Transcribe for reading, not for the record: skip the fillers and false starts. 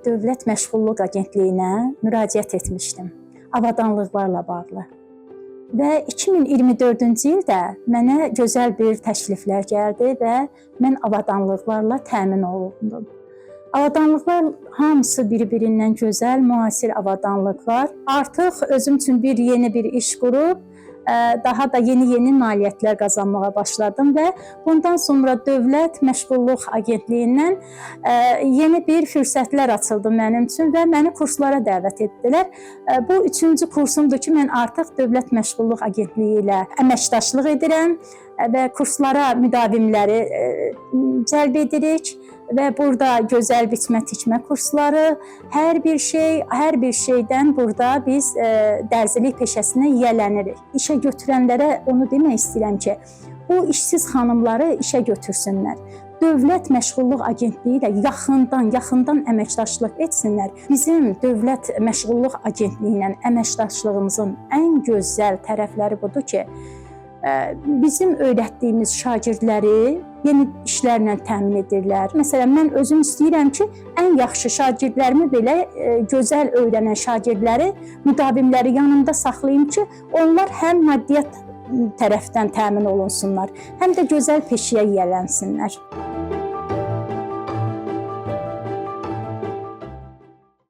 Dövlət Məşğulluq Agentliyinə müraciət etmişdim avadanlıqlarla bağlı. Və 2024-cü ildə mənə gözəl bir təkliflər gəldi və mən avadanlıqlarla təmin olundum. Avadanlıqlar hamısı bir-birindən gözəl, müasir avadanlıqlar. Artıq özüm üçün bir yeni bir iş qurub, daha da yeni-yeni nailiyyətlər qazanmağa başladım və bundan sonra Dövlət Məşğulluq Agentliyindən yeni bir fürsətlər açıldı mənim üçün və məni kurslara dəvət etdilər. Bu üçüncü kursumdur ki, mən artıq Dövlət Məşğulluq Agentliyi ilə əməkdaşlıq edirəm və kurslara müdavimləri cəlb edirik və burada gözəl biçmə tikmə kursları, hər bir şey, hər bir şeydən burada biz dərzilik peşəsinə yiyələnirik. İşə götürənlərə onu demək istəyirəm ki, bu işsiz xanımları işə götürsünlər. Dövlət Məşğulluq Agentliyi ilə yaxından əməkdaşlıq etsinlər. Bizim Dövlət Məşğulluq Agentliyi ilə əməkdaşlığımızın ən gözəl tərəfləri budur ki, bizim öyrətdiyimiz şagirdləri yeni işlərlə təmin edirlər. Məsələn, mən özüm istəyirəm ki, ən yaxşı şagirdlərimi belə gözəl öyrənən şagirdləri, müdavimləri yanımda saxlayım ki, onlar həm maddiyyat tərəfdən təmin olunsunlar, həm də gözəl peşəyə yiyələnsinlər.